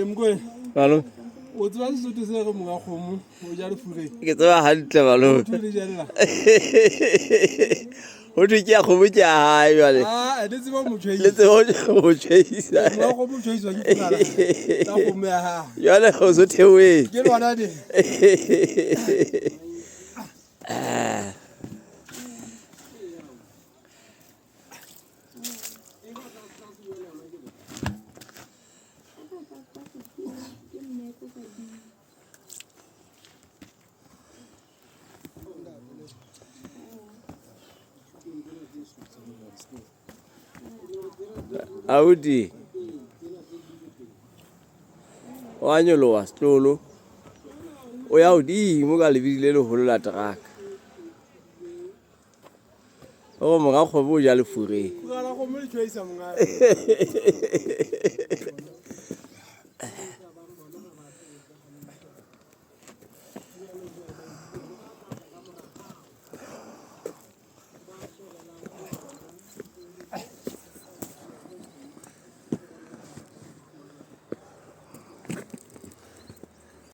Ee, Mokoena, Malome, o tseba Sesotho se re monga kgomo o ja lefureng. ke tseba hantle malome. Thwe le jella. Ho thwe ke ya kgomo ke ya hae jwale. Ah, le tseba mo Le tshwaisa. tseba ho tjheisa. Monga kgomo o tshwaiswa ke furala la kgomo ya hae. Jwale o so theohetse. Ke lona de. Abuti wa nyoloha setlolo o ya hodimo ka lebidi le leholo la teraka. O monga kgomo o ja lefureng. Furala kgomo le tshwaisa monga.